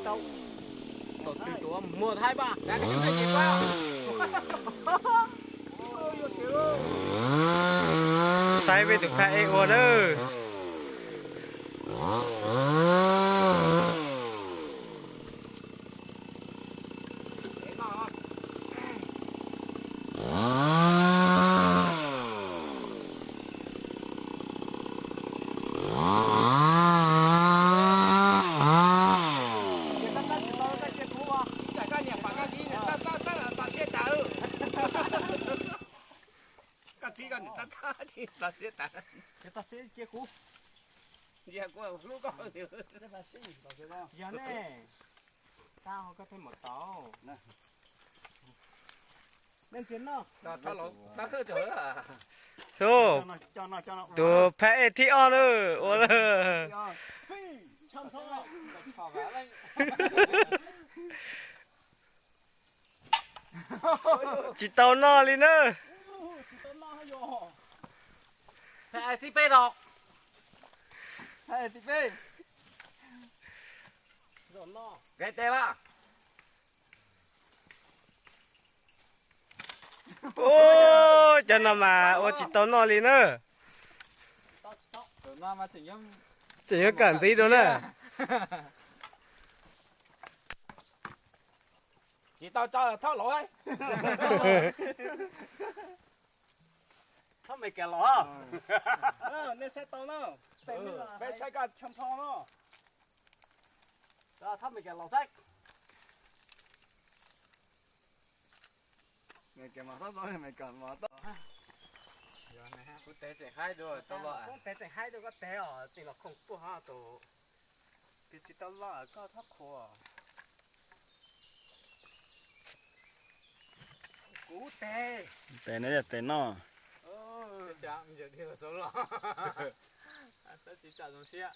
Tau, tau twg tuaj muag thaib pab. Saib peb tus phab ej ua nawb. Koj tib koj niam tab tab tsis tau siab tawv. Ces tag seb cia kuv. Ntsia kuv hlub koj. Yog ne, tab ho koj thiaj mus tau. Tus phab ej thib ob na, ua na. Tsis tau noj li na. Phab ej thib peb los. Phab ej thib peb. Kev tes mas. Ub, cov no mas ua tsis tau noj li na. Tseem yuav kam ntxiv dua na. Tsis tau tso thab laus. Thab me kas los. Nej saib tau na. Peb saib koj tshaj npho no. Thab me kas los saib. Kuv tes tseem haib dua, kuv tes tseem haib dua koj tes os, tseem los khoom puag ho tus. Tes tsis tau los koj txhob qhuas. Kuv tes. Tes no yog tes noj. Tab sis tsam zoo siab.